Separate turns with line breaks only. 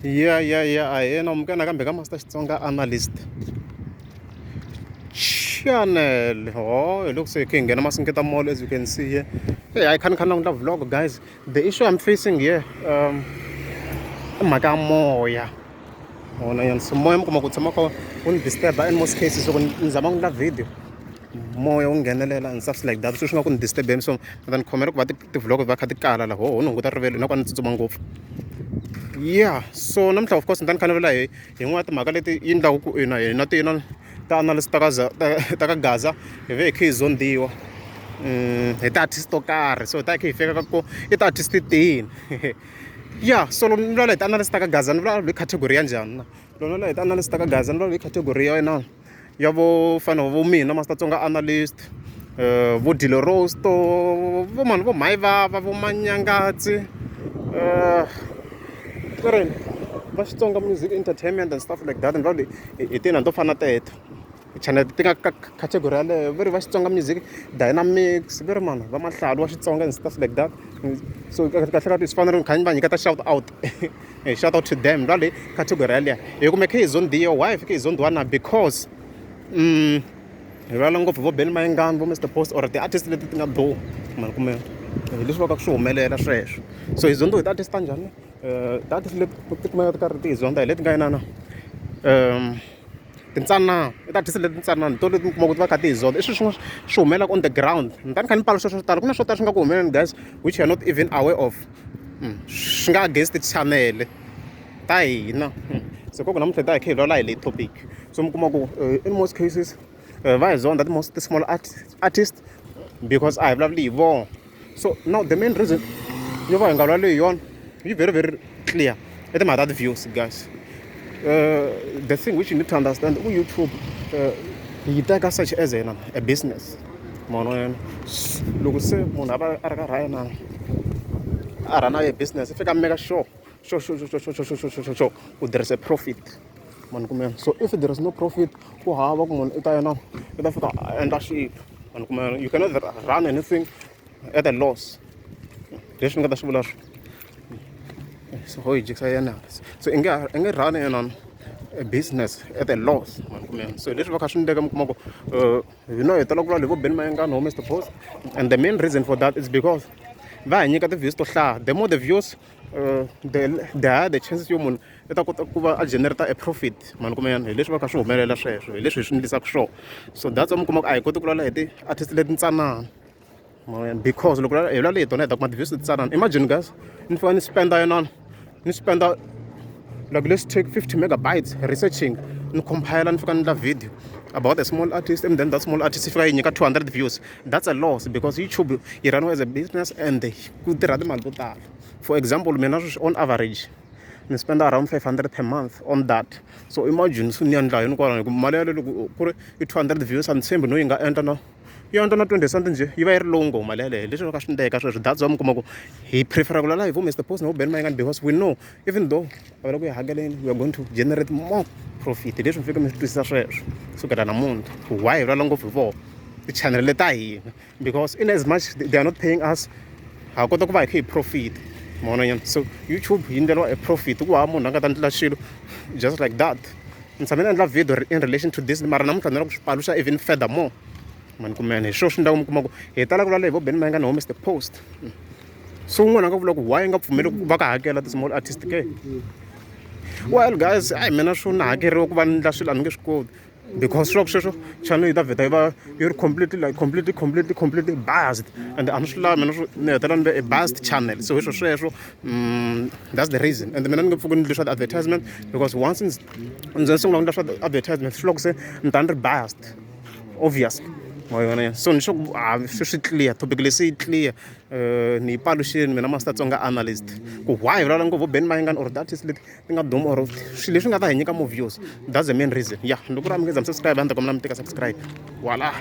Ya, ahee na amukela nakambe ka Master Xitsonga Analyst Channel. Ho hi loko se hi kha hi nghena Masingita Mall, as you can see here. Hey, hayi, khani khani languta vlog, guys. The issue I'm facing here i mhaka ya moya. Vona yani, so moya mi kuma ku tshama kha wu ni disturb in most cases. Loko ni zama ku endla video, moya wu nghenelela and stuff like that, sweswi nga ku ni disturbeni. So ni ta ni khomela ku va ti-vlog va kha ti kala laha. Ho ni hunguta rivilo na ku a ni tsutsuma ngopfu. Yeah, so namuntlha, of course, ni ta ni kha ni vula hi yin'wana ya timhaka leti yi endlaka ku ina hina tina ti-analyst ta ka ta ka Gaza hi ve hi kha hi zondiwa hi ti-artist to karhi. So hi ta hi kha hi fika ka ku i ti-artist tini. Yeah, so loko ni vulavula hi ti-analyst ta ka Gaza, ni vulavula hi category ya njhani na? Loko ni vulavula hi ti-analyst ta ka Gaza, ni vulavula hi category ya yena ya vo fana vo mina Master Tsonga Analyst, vo Dilo Rosto, vo mani, vo Mhayivava, vo Manyangatsi, ku ri va Xitsonga Music Entertainment and stuff like that. Ni vulavula hi tina to fana na teto channel ti nga ka category yaleyo, va ri va Xitsonga Music Dynamics, va ri mani, va Mahlalu wa Xitsonga and stuff like that. So kahle kahle swi fanele ni kha ni va nyiketa shout out, shout out to them. Lwa le category yaliya hi kume khe hi zondiwa. Why hi fike hi zondiwa na? Because hi vulavula ngopfu vo Benny Mayengani, vo Mr Post or ti-artist leti ti nga duma mani, kume hi leswi va ka swi humelela sweswo. So hi zondiwa hi ti-artist ta njhani? Ti-artist leti ti kumeka ti karhi ti hi zonda hi leti nga inana tintsanana. I ti-artist leti ntsanana to leti mi kuma ku ti va kha ti hi zonda. I swilo swin'wana swi humelelaka on the ground. Ni ta ni kha ni paluxa swo tala. Ku na swo tala swi nga ku humeleleni, guys, which you are not even aware of, swi nga against ti-channel ta hina. So koko namuntlha hi ta hi kha hi vulavula hi leyi topic. So mi kuma ku in most cases va hi zonda ti-most ti-small artist because a hi vulavuli hi vona. So now the main reason yo va hi nga vulavuli hi yona yi very very clear, i timhaka ta ti-views, guys. The thing which you need to understand, ku YouTube yi teka such as yena a business mona yena. Loko se munhu a va a ri karhi a yena a run a business, i fika a make sure ku there is a profit mani kumela. So if there is no profit, ku hava ku munhu i ta yena i ta fika a endla xilo mani kumela. You cannot run anything at a loss. Leswi ni nga ta swi vula swo so ho yi jikisa yena. So i nge run yena a business at a loss mani kumela. So leswi va kha swi endleka, mi kuma ku hina hi tala ku vulavula hi vo Benny Mayengani, ho Mr Post, and the main reason for that is because va hi nyika ti-views to hlaya. The more the views, the higher the chances yo munhu i ta kota ku va a generate a profit mani kumela. Hi leswi va kha swi humelela sweswo, hi leswi hi swi endlisaka swona. So that's why mi kuma ku a hi koti ku vulavula hi ti-artist leti ntsanana, because loko hi vulavula hi tona hi ta kuma ti-views tintsanana. Imagine, guys, ni fika ni spenda yinana, ni spenda like, let's take 50 megabytes researching, ni compile, ni fika ni endla video about a small artist, and then that small artist yi fika yi nyika 200 views. That's a loss because YouTube yi runiwa as a business and ku tirha timali to tala. For example, mina sweswi on average ni spend around 500 per month on that. So imagine, so ni endla yini kwalano hi ku mali yaleyo loko ku ri i 200 views, a ni tshembi no yi nga endla na yi endla na 20 cent njhe, yi va yi ri low ngopfu mali yaleyo. Leswi va ka swi endleka sweswo, that's why mi kuma ku hi prefer ku lala hi vo Mr Post na vo Benny Mayengani, because we know even though va le ku hi hakeleni, we are going to generate more profit. Leswi mi fike mi swi twisisa sweswo sukela namuntlha, why hi vulavula ngopfu hi vona ti-channel leta hina, because in as much they are not paying us, ha kota ku va hi kha hi profit mona nyana. So YouTube yi endleriwa a profit. Ku hava munhu a nga ta endla xilo just like that. Ni tshame ni endla video in relation to this, mara namuntlha ni lava ku swi paluxa even further more mani kumene. Hi swona swi endlaka mi kuma ku hi tala ku vulavula hi vo Benny Mayengani, ho Mr Post. So un'wana a nga vula ku why nga pfumeli ku va ka hakela ti-small artist ke? Well, guys, a hi mina swo ni hakeriwa ku va ni endla swilo, a ni nge swi koti, because swi sweswo channel yi ta vheta yi va yi ri completely, like, completely, completely, completely biased, and a ni swi lavi mina swo ni hetelela ni ve a biased channel. So hi swo sweswo, that's the reason. And mina ni nge pfuki ni endle swa ti-advertisement, because once ndzi ni sungula ku endla swa advertisement, swi loko se ni ta ni ri biased, obviously, ma yona. So ni sure ku a swi swi clear, topic leyi se yi clear. Ni yi paluxini mina Master Tsonga Analyst ku why hi vulavula ngopfu Benny Mayengani or ti-artist leti ti nga duma or swilo leswi nga ta hi nyika more views. That's the main reason. Yeah, loko ri amukeza mi subscribe, a ni ta kombela mi teka subscribe wala.